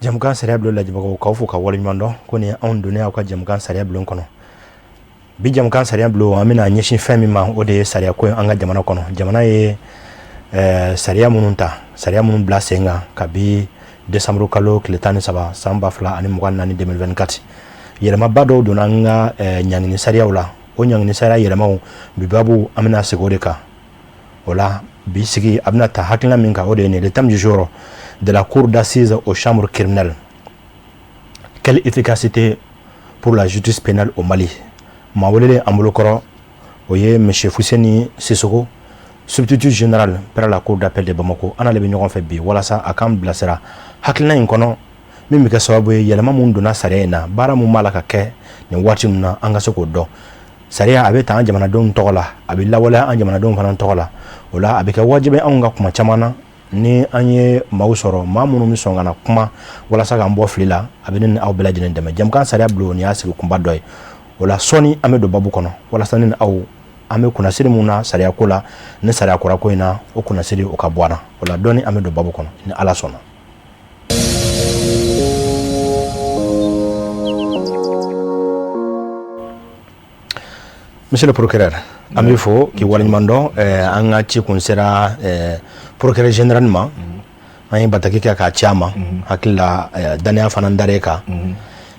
Jɛmukan sariya bulon lajɛbagaw, k'aw fo ka waleɲuman dɔn ko nin anw donnen aw ka jɛmukan sariya bulon kɔnɔ. Bi jɛmukan sariya bulon, an bɛna ɲɛsin fɛn min ma, o de ye sariya ko ye an ka jamana kɔnɔ. Jamana ye sariya minnu ta, sariya minnu bila sen kan kabi décembre kalo tile 13 san 2024, 2024, yɛlɛmaba dɔw donna an ka ɲangini sariyaw la. O ɲangini sariya yɛlɛmaw, bi babu an bɛna segin o de kan. O la, bi sigi a bɛna ta hakilina min kan, o de ye nin: le thème du jour, de la cour d'assises aux chambres criminelles, quelle efficacité pour la justice pénale au Mali? Maa welelen an bolokɔrɔ, o ye monsieur Fuseni Sisoko, substitut général près la cour d'appel de Bamako. An n'ale bɛ ɲɔgɔn fɛ bi walasa a k'an bilasira hakilina in kɔnɔ, min bɛ kɛ sababu ye, yɛlɛma mun donna sariya in na, baara mun b'a la ka kɛ nin waati ninnu na, an ka se k'o dɔn. Sariya a bɛ ta an jamanadenw tɔgɔ la, a bɛ lawaleya an jamanadenw fana tɔgɔ la. O la, a bɛ kɛ wajibi anw ka kuma caman na, ni an ye maaw sɔrɔ, maa minnu bɛ sɔn ka na kuma walasa k'an bɔ fili la, a bɛ ne ni aw bɛɛ lajɛlen dɛmɛ. Jɛmukan sariya bulon, nin y'a sigi kunba dɔ ye. O la, sɔɔni an bɛ don babu kɔnɔ walasa ne ni aw an bɛ kunnasiri mun na sariya ko la ni sariya kura ko in na, o kunnasiri o ka bɔ an na. O la, dɔɔni an bɛ don babu kɔnɔ ni Ala sɔnna. Monsieur le procureur, an b'i fo k'i waleɲuman dɔn. An ka ci kun sera procureur général ma, an ye bataki kɛ k'a ci a ma. Hakili la, danaya fana dar'e kan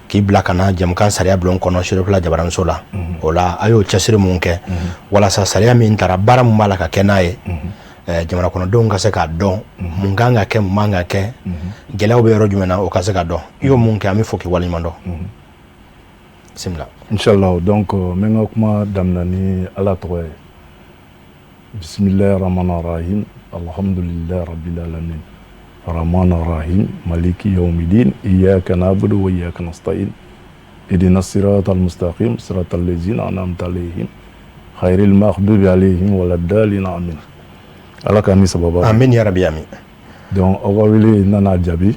k'i bila ka na jɛmukan sariya bulon kɔnɔ Serifila Jabaraninso la. O la, a y'o cɛsiri mun kɛ walasa sariya min taara, baara mun b'a la ka kɛ n'a ye, jamana kɔnɔdenw ka se k'a dɔn mun kan ka kɛ, mun man ka kɛ, gɛlɛyaw bɛ yɔrɔ jumɛn na, o ka se ka dɔn. I y'o mun kɛ, an bɛ fo k'i waleɲuman dɔn. Bisimila. Inshallah. Donc n bɛ n ka kuma daminɛ ni Ala tɔgɔ ye. Bisimilahi rahmani rahim, alhamdulilahi rabbil alamin, rahman rahim, maliki yawmidin, iyyaka na'budu wa iyyaka nasta'in, ihdina siratal mustaqim, siratal ladzina an'amta alayhim, khairil maghdubi alayhim waladdallin, amin. Ala k'an ni sababa. Amin ya rabi, amin. Donc aw ka wele, n nana jaabi,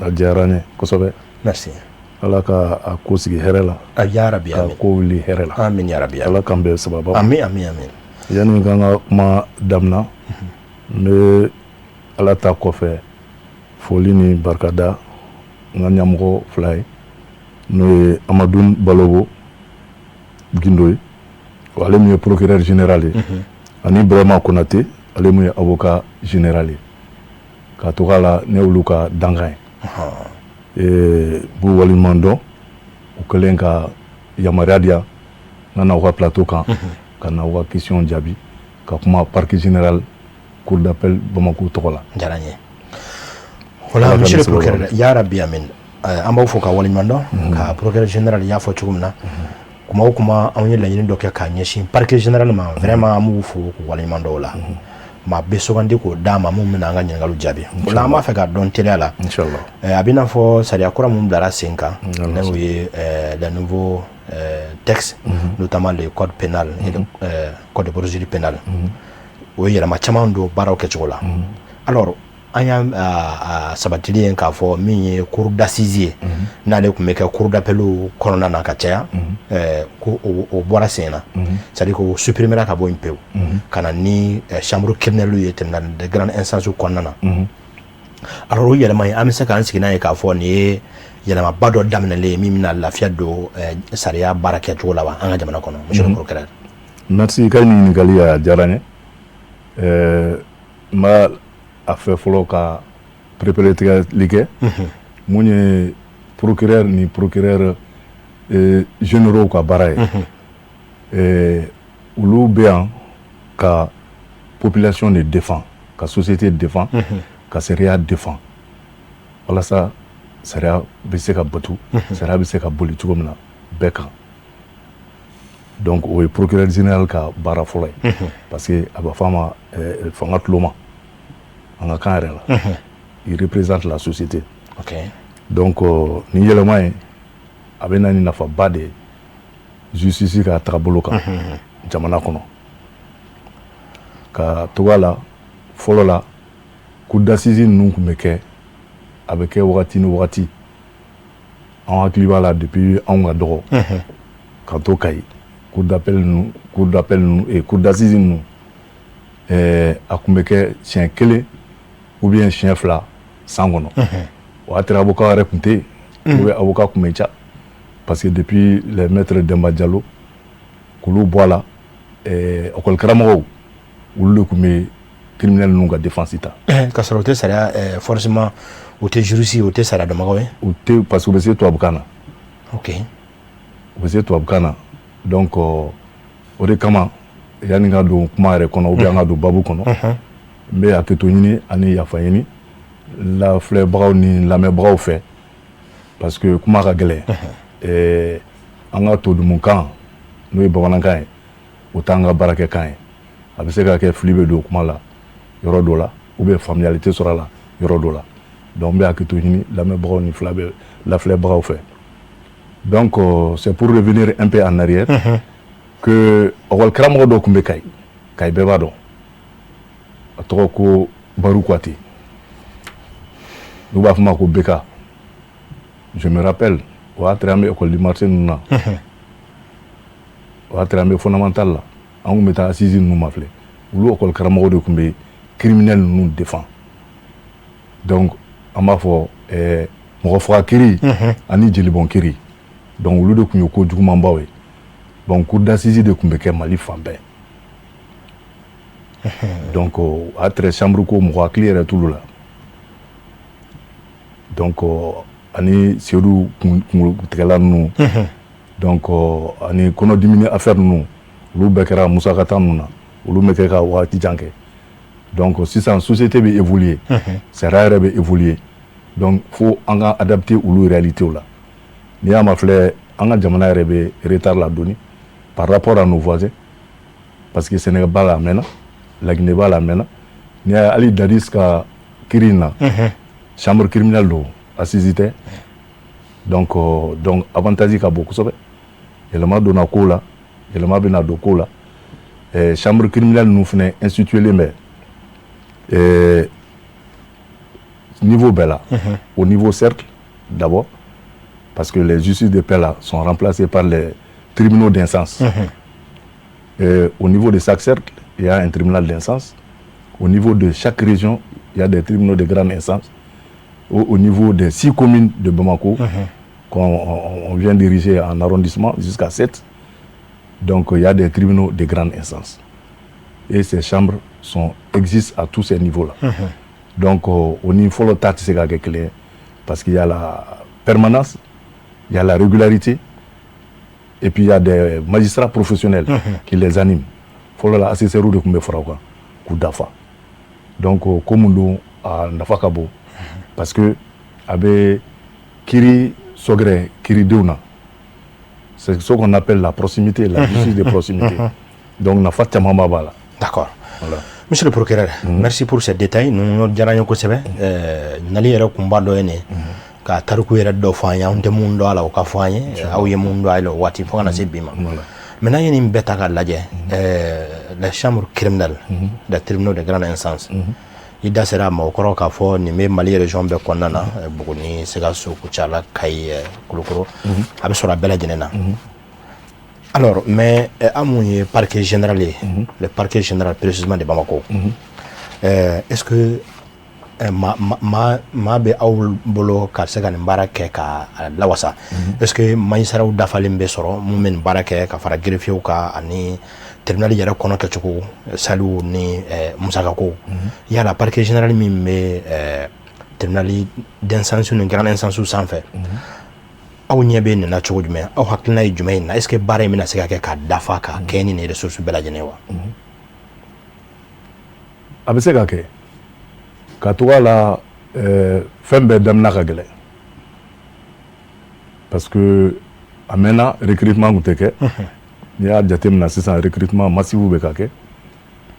a diyara n ye kosɛbɛ. Merci. Ala ka a ko sigi hɛrɛ la. Ya rabi. Ka amin. ko wuli hɛrɛ la. Amin ya rabi. Ala k'an bɛn sababa. Amin, amin, amin. Yanni k'an ka kuma daminɛ, n bɛ Ala ta kɔfɛ, foli ni barikada n ka ɲɛmɔgɔ fila ye, n'o ye Amadu Balobo Gindo ye, ale min ye procureur général ye, ani Burama Konate, ale min ye avocat général ye. K'a to la, ne y'olu ka dankan ye, b'u waleɲuman dɔn u kɛlen ka yamaruya di yan n ka na aw ka plateau kan, ka na aw ka question jaabi, ka kuma parquet général cour d'appel Bamako tɔgɔ la. Diyara n ye. O la, monsieur le procureur, ya rabi, amin. An b'aw fo ka waleɲuman dɔn ka procureur général y'a fɔ cogo min na, kuma o kuma anw ye laɲini dɔ kɛ k'a ɲɛsin parquet général ma, vraiment an b'u fo k'u waleɲuman dɔn. O la, maa bɛ sugandi k'o d'a ma mun bɛna an ka ɲininkaliw jaabi. O la, an b'a fɛ k'a dɔn teliya la, a bɛ n'a fɔ sariya kura mun bilara sen kan, n'o ye les nouveaux textes, notamment le code pénal et le code de procédure pénale, o ye yɛlɛma caman don baaraw kɛcogo la. Alors, an y'a sabatili ye k'a fɔ min ye cour d'assises ye, n'ale tun bɛ kɛ cour d'appel kɔnɔna na ka caya, ko o bɔra sen na, c'est à dire k'o supprimera ka bɔ yen pewu, ka na ni chambre criminelle ye tribunal de grande instance kɔnɔna na. Alors, o yɛlɛma in, an bɛ se k'an sigi n'a ye k'a fɔ nin ye yɛlɛmaba dɔ daminɛlen ye min bɛna lafiya don sariya baara kɛcogo la wa an ka jamana kɔnɔ, monsieur le procureur? Merci, i ka ɲininkali a diyara n ye. N b'a a fɛ fɔlɔ ka pereperelatigɛli kɛ mun ye procureur ni procureur généraux ka baara ye. Olu bɛ yan ka population de défend, ka société défend, ka sariya défend, walasa sariya bɛ se ka batu, sariya bɛ se ka boli cogo min na bɛɛ kan. Donc o ye procureur général ka baara fɔlɔ ye, parce que a bɛ fɔ a ma fanga tuloma an ka kan yɛrɛ la, il représente la société. Donc nin yɛlɛma in, a bɛ na ni nafaba de ye justice ka tagabolo kan jamana kɔnɔ. Ka togoya la fɔlɔ la, cour d'assises ninnu tun bɛ kɛ, a bɛ kɛ wagati ni wagati. An hakili b'a la, depuis anw ka dɔgɔ k'an to Kayi, cour d'appel ninnu, cour d'appel ninnu, cour d'assises ninnu, a tun bɛ kɛ siɲɛ kelen ou bien siɲɛ 2 san kɔnɔ. O y'a tɛrɛ avocat yɛrɛ tun tɛ yen, ou bien avocat tun bɛ ca, parce que depuis les maîtres Demba Diallo k'olu bɔ a la, école karamɔgɔw, olu de tun bɛ criminel ninnu ka défense ta. Ka sɔrɔ u tɛ sariya, forcément u tɛ juriste, u tɛ sariya dɔnbagaw ye. U tɛ, parce que u bɛ se tubabukan na. U bɛ se tubabukan na. Donc o de kama, yanni ka don kuma yɛrɛ kɔnɔ ou bien an ka don babu kɔnɔ, n bɛ hakɛto ɲini ani yafa ɲini lafilɛbagaw ni lamɛnbagaw fɛ, parce que kuma ka gɛlɛn. An ka todumukan, n'o ye bamanankan ye, o t'an ka baarakɛkan ye. A bɛ se ka kɛ fili bɛ don kuma la yɔrɔ dɔ la, ou bien faamuyali tɛ sɔrɔ a la yɔrɔ dɔ la. Donc n bɛ hakɛto ɲini lamɛnbagaw ni fila bɛ lafilɛbagaw fɛ. Donc c'est pour revenir un peu en arrière que école karamɔgɔ dɔ tun bɛ Kayi. Kayi bɛɛ b'a dɔn, a tɔgɔ ko Baru Kuyate, n'u b'a fɔ ma ko Beka. Je me rappelle, o y'a tɛrɛ an bɛ école du marché ninnu na, o y'a tɛrɛ an bɛ fondamental la, an tun bɛ taa assise ninnu ma filɛ. Olu école karamɔgɔ de tun bɛ criminel ninnu défend. Donc an b'a fɔ mɔgɔ faga kiri ani jelibɔn kiri, donc olu de tun ye ko jugumanbaw ye. Bon, cour d'assises de tun bɛ kɛ Mali fan bɛɛ. Donc o y'a tɛrɛ chambre ko mɔgɔ hakili yɛrɛ t'olu la. Donc ani Seydou kunkolotigɛla ninnu, donc ani kɔnɔdimini affaire ninnu, olu bɛɛ kɛra Musa Kata ninnu na, olu bɛ kɛ ka waati jan kɛ. Donc sisan société bɛ évoluer, sariya yɛrɛ bɛ évoluer, donc fo an ka adapter olu réalités la. N'i y'a mafilɛ, an ka jamana yɛrɛ bɛ retard la dɔɔni par rapport à nos voisins, parce que Sénégal b'a la a mɛnna, Laginɛ b'a la a mɛnna. N'i y'a ye hali Dadis ka kiiri in na, chambre criminelle don, assise tɛ. Donc avantage ka bon kosɛbɛ. Yɛlɛma donna ko la, yɛlɛma bɛna don ko la. Chambre criminelle ninnu fana institué bɛ niveau bɛɛ la. Au niveau cercle d'abord, parce que les justices de paix là sont remplacées par les tribunaux d'instance. Au niveau de chaque cercle, il y a un tribunal d'instance. Au niveau de chaque région, il y a des tribunaux de grande instance. Au niveau des six communes de Bamako, qu'on vient d'ériger en arrondissement jusqu'à sept, donc il y a des tribunaux de grande instance. Et ces chambres existent à tous ces niveaux-là. Donc au niveau de tɛ se ka kɛ kelen ye, parce qu'il y a la permanence, il y a la régularité, et puis il y a des magistrats professionnels qui les animent. Fɔlɔ la, assesseurs de tun bɛ fara o kan k'u dafa. Donc ko mun don, a nafa ka bon, parce que a bɛ kiiri sɔgɛrɛ kiiridenw na. C'est ce qu'on appelle la proximité, la justice de proximité. Donc nafa caman b'a la. D'accord. Voilà. Monsieur le procureur, merci pour ces détails. Ninnu diyara n ye kosɛbɛ. Nali yɛrɛ kunba dɔ ye nin ye ka tariku yɛrɛ dɔ fɔ an ye, anw tɛ mun dɔn a la, o ka fɔ an ye, aw ye mun dɔn a la o waati fo ka na se bi ma. Maintenant, ye nin bɛɛ ta k'a lajɛ, les chambres criminelles des tribunaux de grande instance, i da sera a ma, o kɔrɔ k'a fɔ nin bɛ Mali région bɛɛ kɔnɔna na, Buguni, Sikaso, Kucala, Kayi, Kulukoro, a bɛ sɔrɔ a bɛɛ lajɛlen na. Alors, mais an mun ye parquet général ye, le parquet général précisément de Bamako, est-ce que maa bɛ aw bolo ka se ka nin baara kɛ ka lawasa? Est-ce que magistrats dafalen bɛ sɔrɔ mun bɛ nin baara kɛ ka fara greffiers kan ani tribunal yɛrɛ kɔnɔ kɛcogo, saliw ni musakako? Yala parquet général min bɛ tribunal d'instance ni grande instance sanfɛ, aw ɲɛ bɛ nin na cogo jumɛn? Aw hakilina ye jumɛn ye na? Est ce que baara in bɛna se ka kɛ ka dafa ka kɛ ni nin ressources bɛɛ lajɛlen ye wa? A bɛ se ka kɛ ka to a la. Fɛn bɛɛ daminɛ ka gɛlɛn, parce que a mɛnna recrutement tun tɛ kɛ. N'i y'a jateminɛ sisan, recrutement massif bɛ ka kɛ.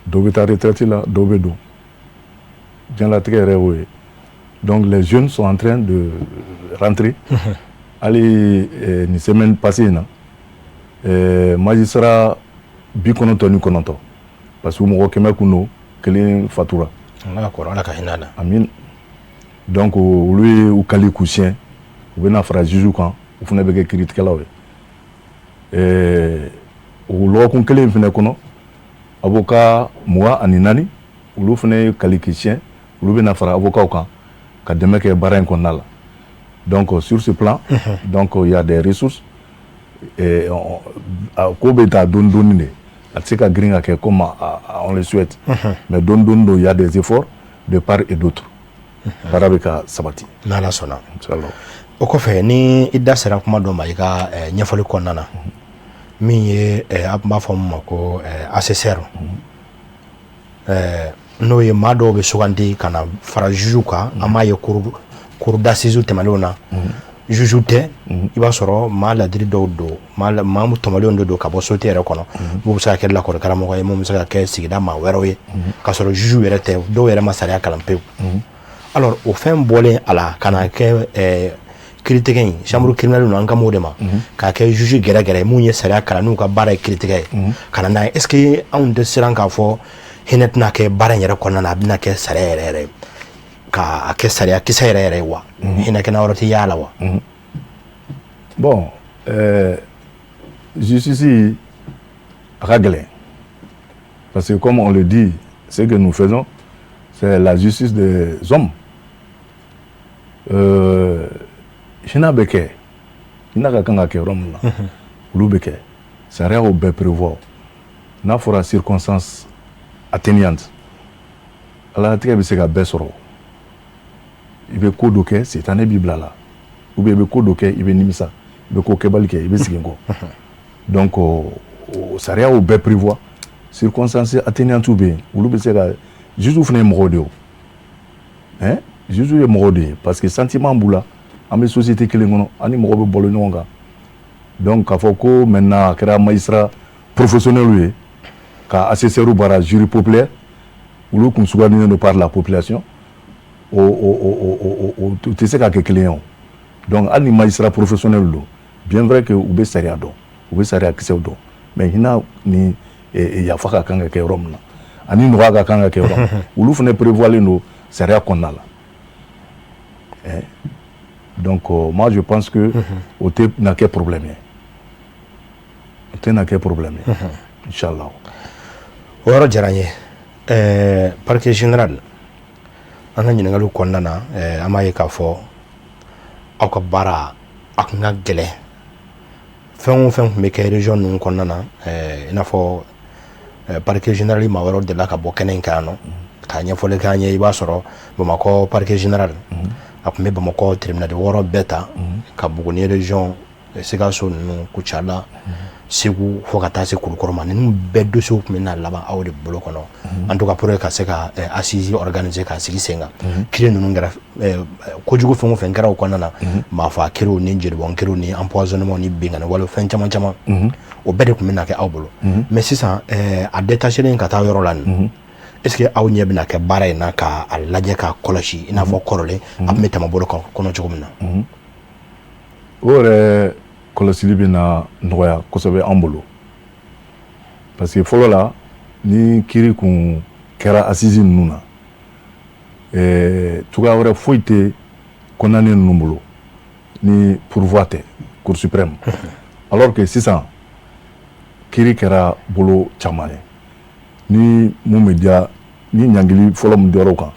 Dɔw bɛ taa retraite la, dɔw bɛ don. Diɲɛlatigɛ yɛrɛ y'o ye. Donc les jeunes sont en train de rentrer. Hali nin semaine passée in na, magistrat 99, parce que mɔgɔ 100 kun don, kelen fatura. Ala ka kɔrɔ, Ala ka hinɛ a la. Amin. Donc olu ye u kali k'u siɲɛ, u bɛna fara juge kan, u fana bɛ kɛ kiiritigɛlaw ye. O lɔgɔkun kelen in fana kɔnɔ, avocat 24, olu fana ye kali k'i siɲɛ, olu bɛna fara avocat kan ka dɛmɛ kɛ baara in kɔnɔna la. Donc sur ce plan, donc il y a des ressources et ko bɛ taa dɔɔni dɔɔni de. A tɛ se ka girin ka kɛ comme on le souhaite, mais dɔɔni dɔɔni don. Il y a des efforts de part et d'autre, baara bɛ ka sabati. N'Ala sɔnna. Inchallah. O kɔfɛ, ni i da sera kuma dɔ ma i ka ɲɛfɔli kɔnɔna na, min ye a tun b'a fɔ min ma ko assesseur, n'o ye maa dɔw bɛ sugandi ka na fara juge kan, an b'a ye cour d'assises tɛmɛnlenw na, juge tɛ, i b'a sɔrɔ maa ladiri dɔw don, maa tɔmɔlenw de don ka bɔ société yɛrɛ kɔnɔ, mun bɛ se ka kɛ lakɔli karamɔgɔ ye, mun bɛ se ka kɛ sigida maa wɛrɛw ye, k'a sɔrɔ juge yɛrɛ tɛ, dɔw yɛrɛ ma sariya kalan pewu. Alors o fɛn bɔlen a la ka na kɛ kiiritigɛ in, chambre criminelle, an kan b'o de ma, k'a kɛ juge gɛrɛgɛrɛ mun ye sariya kalan, n'u ka baara ye kiiritigɛ ye, ka na n'a ye, est ce que anw tɛ siran k'a fɔ hinɛ tɛna kɛ baara in yɛrɛ kɔnɔna na, a bɛna kɛ sariya yɛrɛ yɛrɛ ye, k'a kɛ sariya kisɛ yɛrɛ yɛrɛ ye wa, hinɛ kɛnɛ wɛrɛ tɛ y'a la wa? Bon, justice a ka gɛlɛn, parce que comme on le dit, ce que nous faisons, c'est la justice des hommes. Hinɛ bɛ kɛ, hinɛ ka kan ka kɛ yɔrɔ min na, olu bɛ kɛ. Sariya y'o bɛɛ prévoir. N'a fɔra circonstance atténuante, alatigɛ bɛ se ka bɛɛ sɔrɔ. I bɛ ko dɔ kɛ, sitanɛ b'i bila la, ou bien i bɛ ko dɔ kɛ, i bɛ nimisa, i bɛ ko kɛbali kɛ, i bɛ segin kɔ. Donc o sariya y'o bɛɛ prévoir. Circonstance atténuante bɛ yen, olu bɛ se ka. Juge fana ye mɔgɔw de ye o, hein, juge ye mɔgɔw de ye, parce que sentiment b'u la. An bɛ société kelen kɔnɔ, an ni mɔgɔw bɛ balo ɲɔgɔn kan. Donc k'a fɔ ko maintenant a kɛra magistrat professionnel ye ka assesseur bara jury populaire, olu kun sugandilen don par la population, o tɛ se ka kɛ kelen ye o. Donc hali ni magistrat professionnel don, bien vrai que u bɛ sariya dɔn, u bɛ sariya kisɛw dɔn, mais hinɛ ni yafa ka kan ka kɛ yɔrɔ min na, ani nɔgɔya ka kan ka kɛ yɔrɔ min, olu fana prévoilen don sariya kɔnɔna la. Donc moi je pense que o tɛ na kɛ problème ye, o tɛ na kɛ problème ye, inchallah. O yɔrɔ diyara n ye. Parquet général, an ka ɲininkaliw kɔnɔna na, an b'a ye k'a fɔ aw ka baara a kun ka gɛlɛn. Fɛn o fɛn tun bɛ kɛ région ninnu kɔnɔna na, i n'a fɔ parquet général maa wɛrɛw delila ka bɔ kɛnɛ in kan yan nɔ k'a ɲɛfɔli k'an ye. I b'a sɔrɔ Bamakɔ parquet général, a tun bɛ Bamakɔ tribunal 6 bɛɛ ta, ka Buguni région, Sikaso ninnu, Kucala, Segu, fo ka taa se Kulukɔrɔ ma. Ninnu bɛɛ dossiers tun bɛ na laban aw de bolo kɔnɔ, en tout cas pour ka se ka assise organiser k'a sigi sen kan. Kiiri ninnu kɛra kojugu fɛn o fɛn kɛra o kɔnɔna na, maafa kiiriw ni jelibɔn kiiriw ni empoisonnement ni binkanni wale, fɛn caman caman, o bɛɛ de tun bɛ na kɛ aw bolo. Mais sisan a détaché ka taa yɔrɔ la nin, est ce que aw ɲɛ bɛna kɛ baara in na k'a lajɛ, k'a kɔlɔsi, i n'a fɔ kɔrɔlen a tun bɛ tɛmɛ bolo kɔnɔ cogo min na? O yɛrɛ kɔlɔsili bɛ na nɔgɔya kosɛbɛ an bolo, parce que fɔlɔ la, ni kiiri kun kɛra assise ninnu na, cogoya wɛrɛ foyi tɛ condamné ninnu bolo ni pourvoi tɛ Cour suprême, alors que sisan kiiri kɛra bolo caman ye. Ni mun bɛ diya, ni ɲangili fɔlɔ min diyara o kan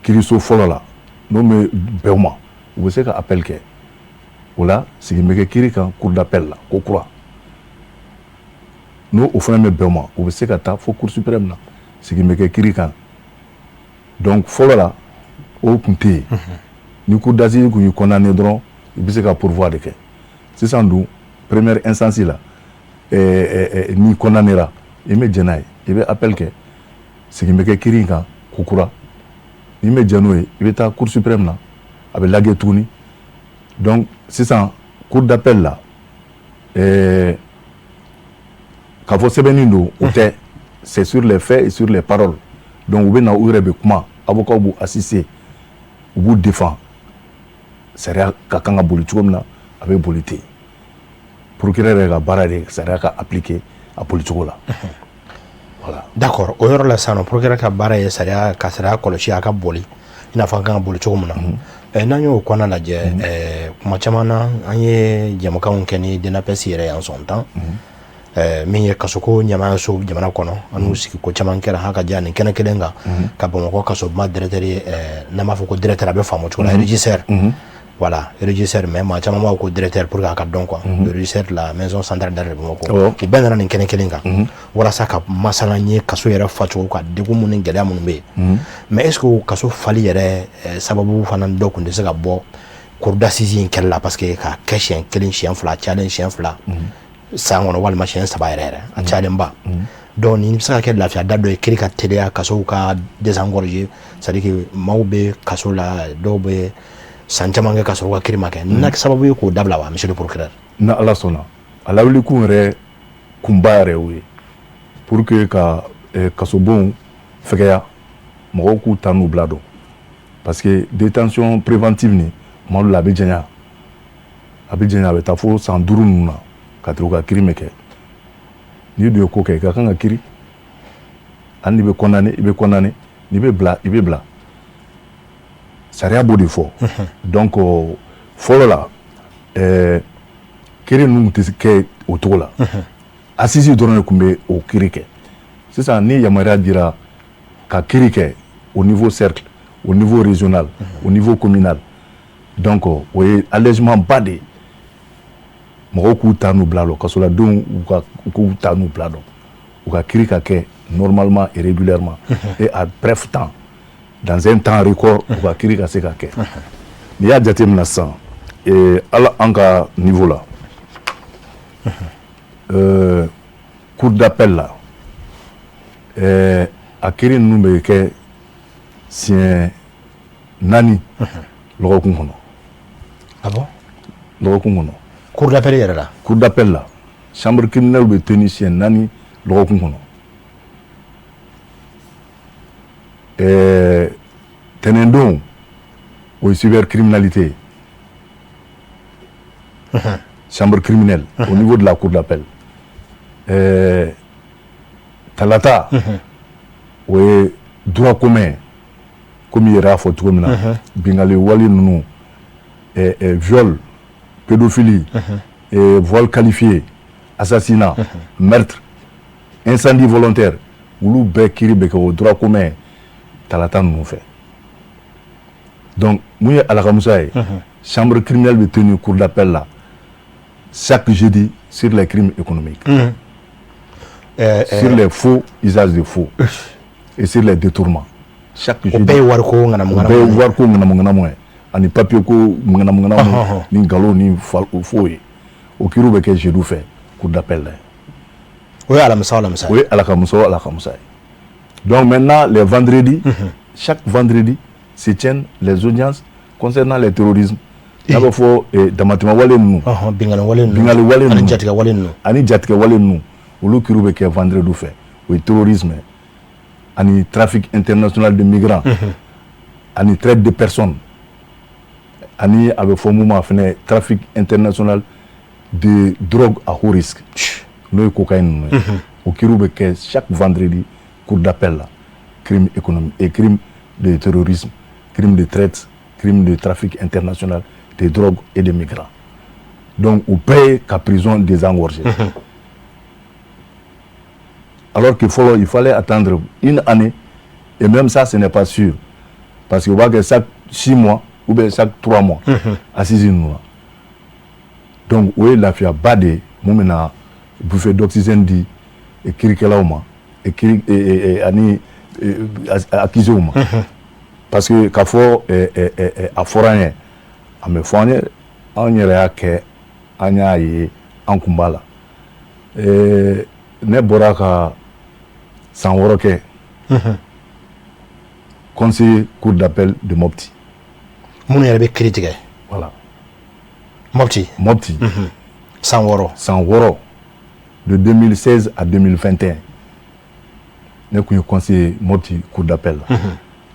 kiiriso fɔlɔ la, n'o bɛ bɛn u ma, u bɛ se ka appel kɛ. O la, segin bɛ kɛ kiiri kan cour d'appel la ko kura. N'o o fana bɛ bɛn u ma, u bɛ se ka taa fo Cour suprême na, segin bɛ kɛ kiiri kan. Donc fɔlɔ la, o tun tɛ yen. Ni cour d'assises kun y'i condamné dɔrɔn, i bɛ se ka pourvoi de kɛ. Sisan dun, première instance la, n'i condamné ra, i bɛ jɛn n'a ye, i bɛ appel kɛ, segin bɛ kɛ kiiri in kan ko kura. N'i ma jɛn n'o ye, i bɛ taa Cour suprême na, a bɛ lajɛ tuguni. Donc sisan cour d'appel la, k'a fɔ sɛbɛnni don, o tɛ, c'est sur les faits et sur les paroles. Donc u bɛ na, u yɛrɛ bɛ kuma, avocat b'u assister, u b'u défend. Sariya ka kan ka boli cogo min na, a bɛ boli ten. Procureur yɛrɛ ka baara de sariya ka appliquer a boli cogo la, voilà. D'accord, o yɔrɔ la sisan nɔ, procureur ka baara ye sariya ka sariya kɔlɔsi a ka boli i n'a fɔ an kan ka boli cogo min na. N'an y'o kɔnɔna lajɛ, kuma caman na an ye jɛmukanw kɛ ni DNAPS yɛrɛ ye en son temps, min ye kasoko ɲɛmaayaso jamana kɔnɔ, an n'u sigi ko caman kɛra ha ka diya nin kɛnɛ kelen kan, ka Bamakɔ kasoba directeur ye, n'an b'a fɔ ko directeur, a bɛ faamu cogo la, régisseur. Voilà, régisseur, mais maa caman b'a ko directeur pour que a ka dɔn quoi. Le régisseur de la maison centrale d'arrêt de Bamako. U bɛɛ nana nin kɛnɛ kelen kan walasa ka masala n ye kaso yɛrɛ facogo ka degun minnu ni gɛlɛya minnu bɛ yen. Mais est ce que o kaso fali yɛrɛ sababu fana dɔ tun tɛ se ka bɔ cour d'assises in kɛlɛ la? Parce que k'a kɛ siɲɛ kelen, siɲɛ fila, a cayalen siɲɛ fila san kɔnɔ, walima siɲɛ saba yɛrɛ yɛrɛ, a cayalenba. Donc nin bɛ se ka kɛ lafiya da dɔ ye, kiiri ka teliya, kasow ka désengorger, c'est à dire que maaw bɛ kaso la, dɔw bɛ san caman kɛ ka sɔrɔ u ka kiiri ma kɛ. Nin na kɛ sababu ye k'o dabila wa, monsieur le procureur? Ni Ala sɔnna, a lawulikun yɛrɛ kunba yɛrɛ o ye pour que ka kasobonw fɛgɛya, mɔgɔw k'u ta n'u bila dɔn, parce que détention préventive nin, tuma dɔ la a bɛ janya, a bɛ janya, a bɛ taa fo san 5 ninnu na ka tɛmɛ u ka kiiri mɛ kɛ. N'i dun ye ko kɛ, i ka kan ka kiiri. Hali n'i bɛ condamné, i bɛ condamné, n'i bɛ bila, i bɛ bila. Sariya b'o de fɔ. Donc fɔlɔ la, kiiri ninnu tɛ kɛ o cogo la, assise dɔrɔn de tun bɛ o kiiri kɛ. Sisan ni yamaruya dira ka kiiri kɛ au niveau cercle, au niveau régional, au niveau communal, donc o ye allègement ba de ye. Mɔgɔw k'u ta n'u bila dɔn, kasoladenw u k'u ta n'u bila dɔn, u ka kiiri ka kɛ normalement et régulièrement et à bref temps, dans un temps record, u ka kiiri ka se ka kɛ. N'i y'a jateminɛ sisan, ala an ka niveau la, cour d'appel la, a kiiri ninnu bɛ kɛ siɲɛ 4 lɔgɔkun kɔnɔ. Ah bon? Lɔgɔkun kɔnɔ. Cour d'appel yɛrɛ la? Cour d'appel la, chambre criminelle bɛ tenir siɲɛ 4 lɔgɔkun kɔnɔ. Tɛnɛndon, o ye cybercriminalité ye, chambre criminelle au niveau de la cour d'appel. Talata, o ye droit commun, komi i yɛrɛ y'a fɔ cogo min na, bingali wale ninnu, viol, pédophilie, vol qualifié, assassinat, meurtre, incendie volontaire, olu bɛɛ kiiri bɛ kɛ o droit commun talata ninnu fɛ. Donc mun ye alakamusa ye, chambre criminelle bɛ tenir cour d'appel la chaque jeudi sur les crimes économiques, sur les faux, usage de faux et sur les détournements, chaque jeudi. O bɛɛ ye wariko ŋanamu. O bɛɛ ye wariko ŋanamu ŋanamu ye, ani papier ko ŋanamu ŋanamu ni nkalon ni faux ye. O kiiriw bɛ kɛ jeudi fɛ cour d'appel la. O ye alamisa o alamisa? O ye alakamusa o alakamusa ye. Donc maintenant, les vendredis, chaque vendredi se tiennent les audiences concernant les terrorismes, n'a bɛ fɔ damatɛmɛ wale ninnu. Binkanni wale ninnu. Binkanni wale ninnu. Ani jatigɛ wale ninnu. Ani jatigɛ wale ninnu, olu kiiriw bɛ kɛ vendredi fɛ. O ye terrorisme ani trafic international de migrants ani traite de personnes, ani a bɛ fɔ mun ma fɛnɛ, trafic international de drogue à haut risque, n'o ye cocaïne ninnu ye. O kiiriw bɛ kɛ chaque vendredi cour d'appel la: crime économique et crime de terrorisme, crime de traite, crime de trafic international de drogue et de migrants. Donc u bɛɛ ye ka prison désengorger, alors que fɔlɔ, il fallait attendre une année, et même ça, ce n'est pas sûr, parce que u b'a kɛ chaque 6 mois ou bien chaque 3 mois, assise ninnu na. Donc o ye lafiyaba de ye mun bɛna bouffée d'oxygène di kiirikɛlaw ma kiiri ani accusés ma, parce que k'a fɔ a fɔra an ye, a mɛ fɔ an ye, anw yɛrɛ y'a kɛ, an y'a ye, an kun b'a la. Ne bɔra ka san 6 kɛ conseiller cour d'appel de Mopti. Minnu yɛrɛ bɛ kiiri tigɛ? Voilà. Mopti? Mopti. San 6? San 6, de 2016 à 2021, ne tun ye conseiller Mopti cour d'appel la.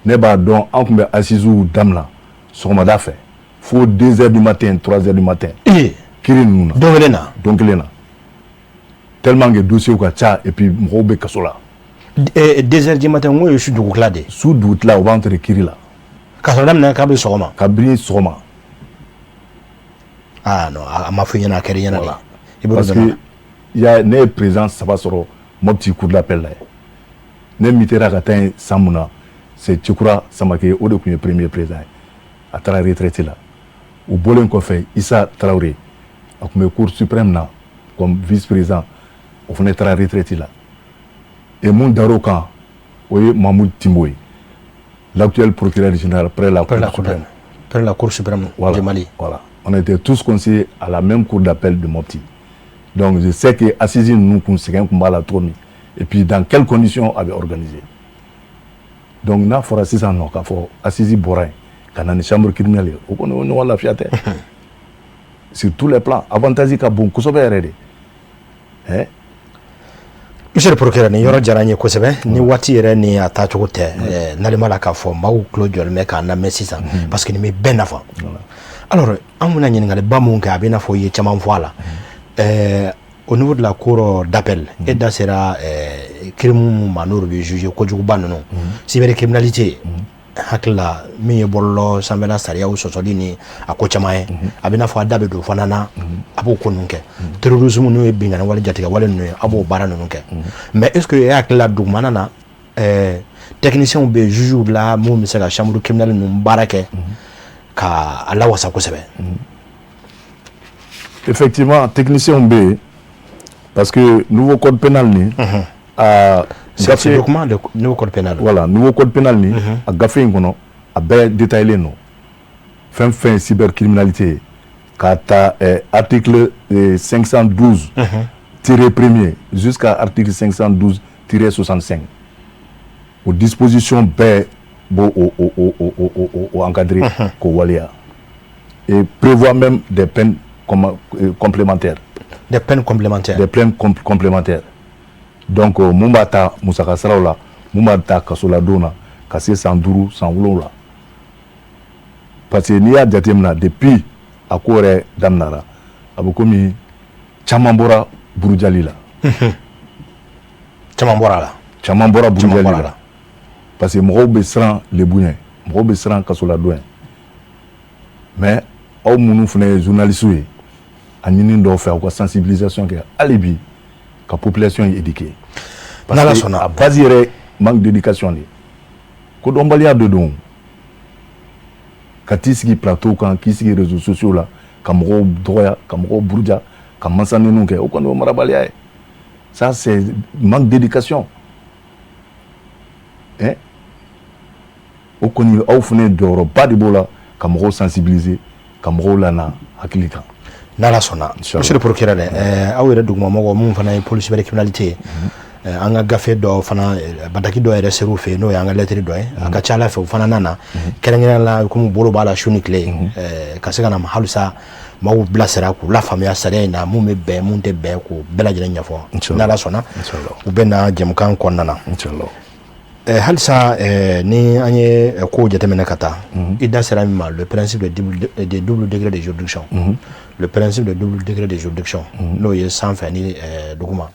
Ne b'a dɔn, an tun bɛ assises daminɛ sɔgɔmada fɛ fo 2 heures du matin, 3 heures du matin, kiiri ninnu na. Don kelen na? Don kelen na, tellement que dossier ka ca et puis mɔgɔw bɛ kaso la. 2 heures du matin, n ko ye su dugutila de ye? Su dugutila, u b'an tere kiiri la. K'a sɔrɔ daminɛ kabini sɔgɔma? Kabini sɔgɔma. Ah non, a ma fɔ i ɲɛna, a kɛra i ɲɛna de. I b'o. Parce que ya ne ye président saba sɔrɔ Mopti cour d'appel la ye. Ne mutera ka taa yen san mun na, c'est Cekura Samake, o de tun ye premier président ye. A taara retraite la. O bɔlen kɔfɛ, Isa Tarawele, a tun bɛ Cour suprême na comme vice-président, o fana taara retraite la. Et mun dar'o kan, o ye Mahmoud Timbo ye, l'actuel procureur général près la Cour suprême. Près la Cour suprême, voilà, du Mali. Voilà. On était tous conseillers à la même cour d'appel de Mopti. Donc je sais que assises ninnu kun sɛgɛn kun b'a la cogo min, et puis dans quelles conditions a bɛ organiser. Donc n'a fɔra sisan nɔ k'a fɔ assise bɔra yen ka na ni chambre criminelle ye, o kɔni o ɲɔgɔn lafiya tɛ. Sur tous les plans, avantage ka bon kosɛbɛ yɛrɛ de, hein. Monsieur le procureur, nin yɔrɔ diyara n ye kosɛbɛ. Ni waati yɛrɛ ni a taacogo tɛ, n'ale la k'a fɔ maaw tulo jɔlen bɛ k'an lamɛn sisan, parce que nin bɛ bɛɛ nafa. Alors an bɛna ɲininkaliba mun kɛ, a bɛ i n'a fɔ i ye caman fɔ a la. Au niveau de la cour d'appel, e da sera crime mun ma, n'olu bɛ juger, kojuguba ninnu, cybercriminalité, hakili la min ye bɔlɔlɔ sanfɛla sariyaw sɔsɔli ni a ko caman ye, a bɛ n'a fɔ a da bɛ don fana na, a b'o ko ninnu kɛ. Terrorisme, n'o ye binkanni wale, jatigɛ wale ninnu ye, a b'o baara ninnu kɛ. Mais est ce que e hakili la, dugumana na, techniciens bɛ juges la mun bɛ se ka chambre criminelle ninnu baara kɛ ka a lawasa kosɛbɛ? Effectivement, techniciens bɛ yen, parce que nouveau code pénal nin, a gafe, document de nouveau code pénal. Voilà, nouveau code pénal nin, a gafe in kɔnɔ, a bɛɛ détaillé non. Fɛn fɛn ye cybercriminalité ye, k'a ta article 512 tiré premier jusqu'à article 512 tiré 65, o disposition bɛɛ b'o o encadré k'o waleya, et prévoit même des peines complémentaires. Des peines complémentaires. Des peines complémentaires. Donc mun b'a ta musaka saraw la, mun b'a ta kasoladon na, ka se san 5, san 7. Parce que n'i y'a jateminɛ, depuis a ko yɛrɛ daminɛra, a bɛ komi caman bɔra burujali la. Caman bɔra a la. Caman bɔra burujali la, parce que mɔgɔw bɛ siran lebu ɲɛ, mɔgɔw bɛ siran kasoladon ɲɛ. Mais aw minnu fana ye journalistes ye, a ɲini dɔw fɛ aw ka sensibilisation kɛ hali bi ka population éduquer. N'Ala sɔnna. A base yɛrɛ, manque d'éducation de ye, kodɔnbaliya de don. Ka t'i sigi plateau kan, k'i sigi réseaux sociaux la, ka mɔgɔw dɔgɔya, ka mɔgɔw buruja, ka mansa ninnu kɛ, o kɔni o marabaliya ye. Ça, c'est manque d'éducation, hein. O kɔni, aw fana jɔyɔrɔba de b'o la, ka mɔgɔw sensibiliser, ka mɔgɔw lana hakili kan. N'Ala sɔnna, monsieur le procureur, aw yɛrɛ dugumamɔgɔ mun fana ye police cybercriminalité ye, an ka gafe dɔ fana, bataki dɔ yɛrɛ ser'u fɛ yen, n'o y'an ka lɛtiri dɔ ye. A ka ca ala fɛ, u fana nana kɛrɛnkɛrɛn la, komi bolo b'a la su ni tile, ka se ka na halisa maaw bilasira, k'u lafaamuya sariya in na, mun bɛ bɛn, mun tɛ bɛn, k'o bɛɛ lajɛlen ɲɛfɔ. N'Ala sɔnna, u bɛ na jɛmukan kɔnɔna na. Halisa ni an ye kow jateminɛ ka taa, i da sera min ma, le principe de double degré de juridiction, le principe de double degré de juridiction, n'o ye sanfɛ ni duguma.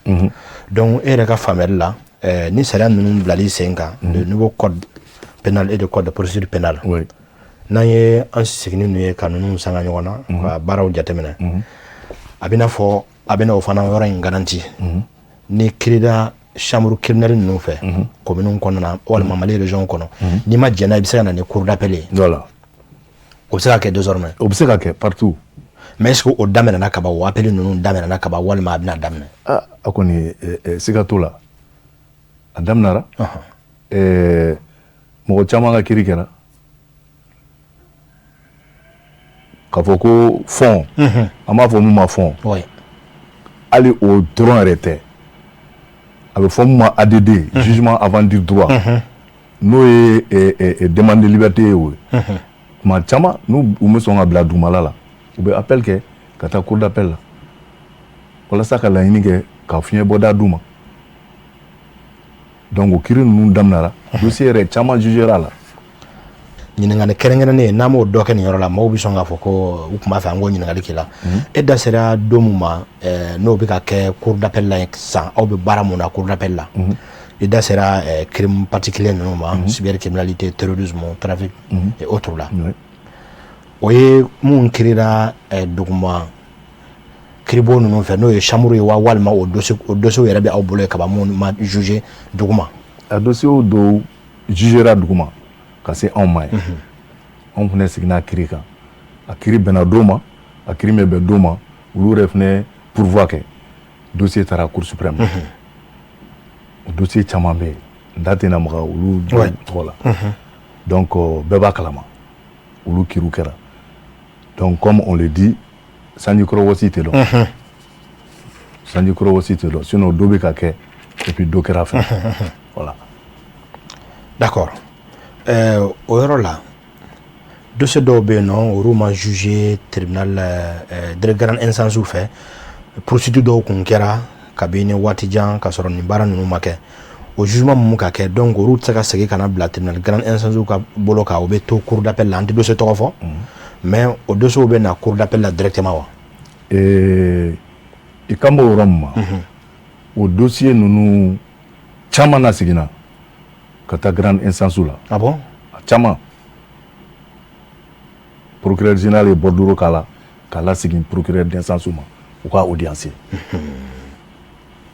Donc e yɛrɛ ka faamuyali la, ni sariya ninnu bilali sen kan, le nouveau code pénal et le code de procédure pénale, n'an ye an sigi ni ninnu ye ka ninnu sanga ɲɔgɔn na ka baaraw jateminɛ, a bɛ n'a fɔ a bɛna o fana yɔrɔ in garanti ni kiirida chambre criminelle ninnu fɛ commune kɔnɔna na walima Mali région kɔnɔ. N'i ma jɛn n'a ye, i bɛ se ka na ni cour d'appel ye. Voilà. O bɛ se ka kɛ désormais? O bɛ se ka kɛ partout. Mais est ce que o daminɛna ka ban, o appel ninnu daminɛna ka ban, walima a bɛna daminɛ? Ah, a kɔni, siga t'o la, a daminɛra. Mɔgɔ caman ka kiiri kɛra k'a fɔ ko fond, an b'a fɔ mun ma fond, hali o dɔrɔn yɛrɛ tɛ, a bɛ fɔ mun ma ADD, jugement avant dire droit, n'o ye demande de liberté ye. O ye tuma caman n'u u bɛ sɔn ka bila dugumala la, u bɛ appel kɛ ka taa cour d'appel la walasa ka laɲini kɛ ka fiɲɛ bɔda d'u ma. Donc o kiiri ninnu daminɛra, dossier yɛrɛ caman jugera la. Ɲininkali kɛrɛnkɛrɛnnen, n'an m'o dɔ kɛ nin yɔrɔ la, maaw bɛ sɔn k'a fɔ ko u tun b'a fɛ an k'o ɲininkali k'i la. E da sera don mun ma, n'o bɛ ka kɛ cour d'appel la sisan, aw bɛ baara mun na cour d'appel la, i da sera crime particulier ninnu ma, cybercriminalité, terrorisme, trafic et autres la, o ye mun kiirira duguma kiiribon ninnu fɛ, n'o ye chambre ye wa, walima o dossier, o dossier yɛrɛ bɛ aw bolo yen kaban, mun ma juger duguma? A dossier dɔw jugera duguma ka se anw ma ye, anw fana seginna kiiri kan. A kiiri bɛnna dɔw ma, a kiiri ma bɛn dɔw ma. Olu yɛrɛ fana pourvoi kɛ, dossier taara Cour suprême. O dossier caman bɛ yen, n da tɛna maga olu tɔgɔ la. Donc bɛɛ b'a kalama, olu kiiriw kɛra. Donc, comme on le dit, sanji kɔrɔ wɔsi tɛ dɔn, sanji kɔrɔ wɔsi tɛ dɔn. Sinon dɔ bɛ ka kɛ et puis dɔ kɛra fɛnɛ, voilà. D'accord. O yɔrɔ la, dossier dɔw bɛ yen nɔ, olu ma jugé tribunal de grande instance fɛ. Procédure dɔw kun kɛra kabini waati jan ka sɔrɔ nin baara ninnu ma kɛ. O jugement mun ka kɛ, donc olu tɛ se ka segin ka na bila tribunal grande instance ka bolo kan, o bɛ to cour d'appel la. An tɛ dossier tɔgɔ fɔ, mais o dossier bɛ na cour d'appel la directement wa? I kan b'o yɔrɔ min ma, o dossier ninnu caman na seginna ka taa grande instance la. Ah bon? A caman. Procureur général ye bordereau k'a la k'a lasegin procureur d'instance ma, u ka audience.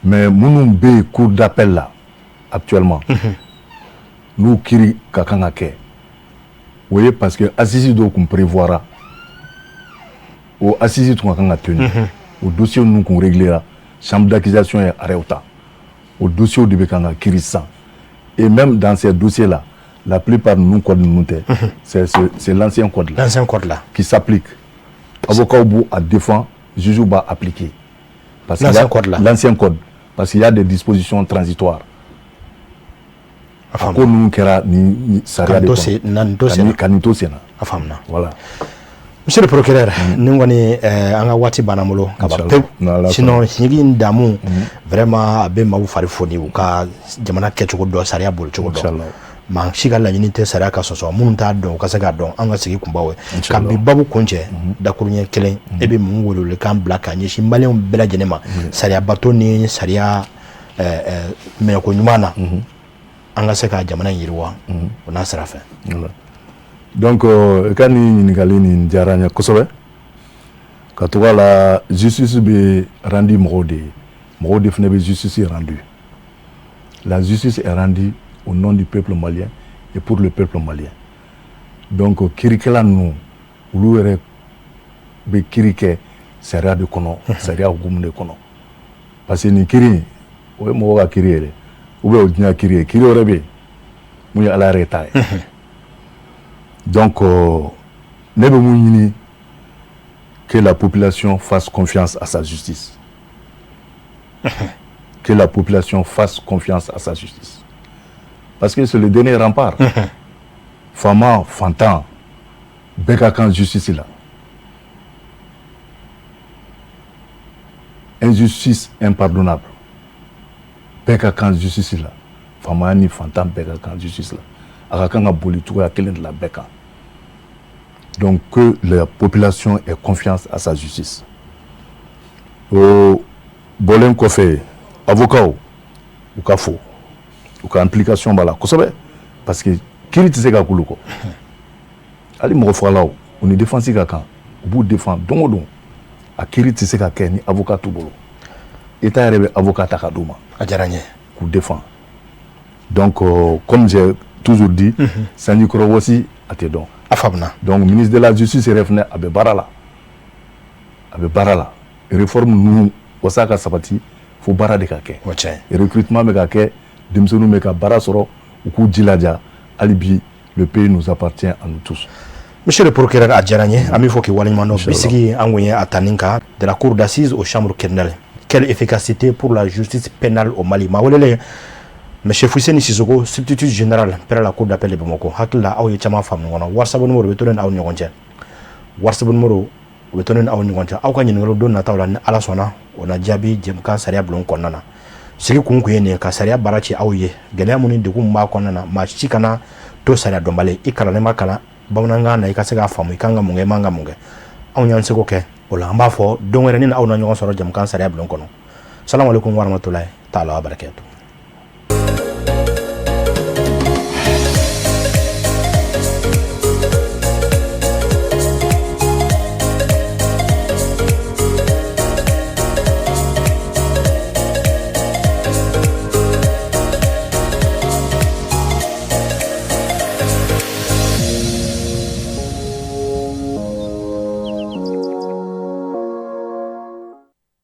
Mais minnu bɛ yen cour d'appel la actuellement, n'u kiiri ka kan ka kɛ, o ye parce que assise dɔw tun prévoira, o assise tun ka kan ka tenir, o dossier ninnu tun réglera, chambre d'accusation ye arrêt ta, o dossier de bɛ kan ka kiiri sisan. Et même dans ces dossiers là, la plupart ninnu, code ninnu tɛ, c'est l'ancien code là. L'ancien code là. Qui s'applique. Avocat b'u a défend, juge b'a appliquer. Parce qu'il y a L'ancien code là. L'ancien code, parce qu'il y a des dispositions transitoires. A A faamuna. ko ninnu kɛra ni sariya de Ka nin to kɔnɔ. sen na, nin to sen na. Ka nin to sen na. A faamuna. Voilà. Monsieur le procureur, nin kɔni an ka waati banna n bolo ka ban Inchallah. pewu. N'Ala. Sinon sigi in damu, vraiment, a bɛ maaw fari foni, u ka jamana kɛcogo dɔn, sariya bolicogo dɔn. Inchallah. Maa si ka laɲini tɛ sariya ka sɔsɔ. Minnu t'a dɔn, u ka se k'a dɔn. An ka sigi kunbaw ye ka Inchallah. bi babu kun cɛ dakuruɲɛ kelen, e bɛ mun welewelekan bila ka ɲɛsin maliyɛnw bɛɛ lajɛlen ma sariya bato ni sariya minɛko ɲuman na, an ka se ka jamana in yiriwa o n'a sira fɛ? Voilà. Donc i ka nin ɲininkali nin diyara n ye kosɛbɛ. Ka to la, justice bɛ rendu mɔgɔw de ye, mɔgɔw de fana bɛ justice rendu. La justice est rendue au nom du peuple malien et pour le peuple malien. Donc kiirikɛla ninnu, olu yɛrɛ bɛ kiiri kɛ sariya de kɔnɔ, sariya hukumu de kɔnɔ, parce que nin kiiri in, o ye mɔgɔw ka kiiri ye dɛ, ou bien o diɲɛ kiiri ye. Kiiri wɛrɛ bɛ yen mun ye Ala yɛrɛ ta ye. Donc ne bɛ mun ɲini? Que la population fasse confiance à sa justice, que la population fasse confiance à sa justice, parce que c'est le dernier rempart. Faama, fantan, bɛɛ ka kan justice la. Injustice impardonnable. Bɛɛ ka kan justice la, faamaya ni fantan, bɛɛ ka kan justice la. A ka kan ka boli cogoya kelen de la bɛɛ kan. Donc que la population ait confiance à sa justice. O bɔlen kɔfɛ, avocat u ka fo, u ka implication b'a la kosɛbɛ, parce que kiiri tɛ se ka k'olu kɔ. Hali mɔgɔ fagalaw, u ni défense ka kan, u b'u défend don o don. A kiiri tɛ se ka kɛ ni avocat t'u bolo. État yɛrɛ bɛ avocat ta ka d'u ma A diyara n ye. k'u défend. Donc comme j'ai toujours dit, sanji kɔrɔ wɔsi a tɛ dɔn. A faamuna. Donc ministre de la justice yɛrɛ fɛnɛ, a bɛ baara la, a bɛ baara la. Réforme ninnu, wasa ka sabati, fo baara de ka kɛ. O tiɲɛ. Recrutement bɛ ka kɛ, denmisɛnninw bɛ ka baara sɔrɔ, u k'u jilaja. Hali bi, le pays nous appartient à nous tous. Monsieur le procureur, a diyara n ye. An bɛ fɔ k'i waleɲuman dɔn. Bi sigi, an kun ye a ta nin kan: de la cour d'assises aux chambres criminelles, quelle efficacité pour la justice pénale au Mali? Maa welelen, Monsieur Fousseni Sissoko, substitut général près la cour d'appel de Bamako. Hakili la, aw ye caman faamu ɲɔgɔn na. WhatsApp numéro bɛ to ne ni aw ni ɲɔgɔn cɛ, WhatsApp numéro o bɛ to ne ni aw ni ɲɔgɔn cɛ. Aw ka ɲininkaliw don nataw la, ni Ala sɔnna, o na jaabi jɛmukan sariya bulon kɔnɔna na. Sigi kun ye nin ye, ka sariya baara ci aw ye. Gɛlɛya mun ni degun min b'a kɔnɔna na, maa si kana to sariya dɔnbali. I kalannen ma kalan bamanankan na, i ka se k'a faamu i kan ka mun kɛ, i man ka mun kɛ. Anw y'an seko kɛ o la. An b'a fɔ don wɛrɛ ni aw na ɲɔgɔn sɔrɔ jɛmukan sariya bulon kɔnɔ. Salamu aleykum warahmatulahi taala wa barakatuh.